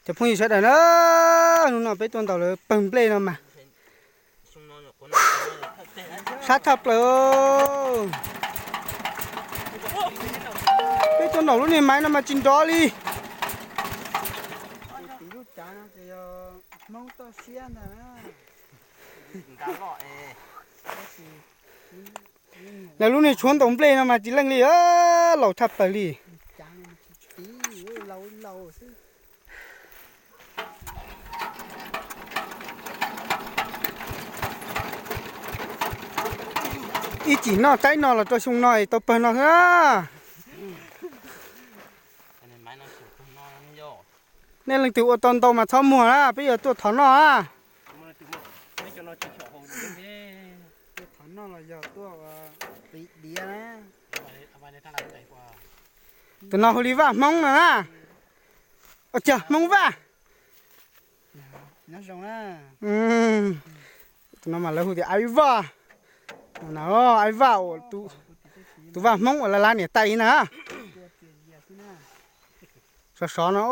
Cov phooj ywg sawv daws na, hnub no peb tuaj ntaus lawv pawg nplej no mas sab thaj plaws. Peb tuaj ntaus lub niag maiv no mas tsis nrov li. Lawv lub niag tshuab ntaus nplej no mas tsis leej li, laus thaj plaws li. Ib chim noj tsaib no los rau xyoo no es tau pawg no xwb na. Nej leej twg ua tau ntau mas txhob muag na, peb yuav tuaj thov noj na. Tus no hu li Vaj Hmoob no na. Ua cas Hmoob Vaj? Tus no mas lawv hu tias Aib Vaj. Aib Vaj, tus vaj Hmoob uas lawv lab niam tais na. Sov sov no.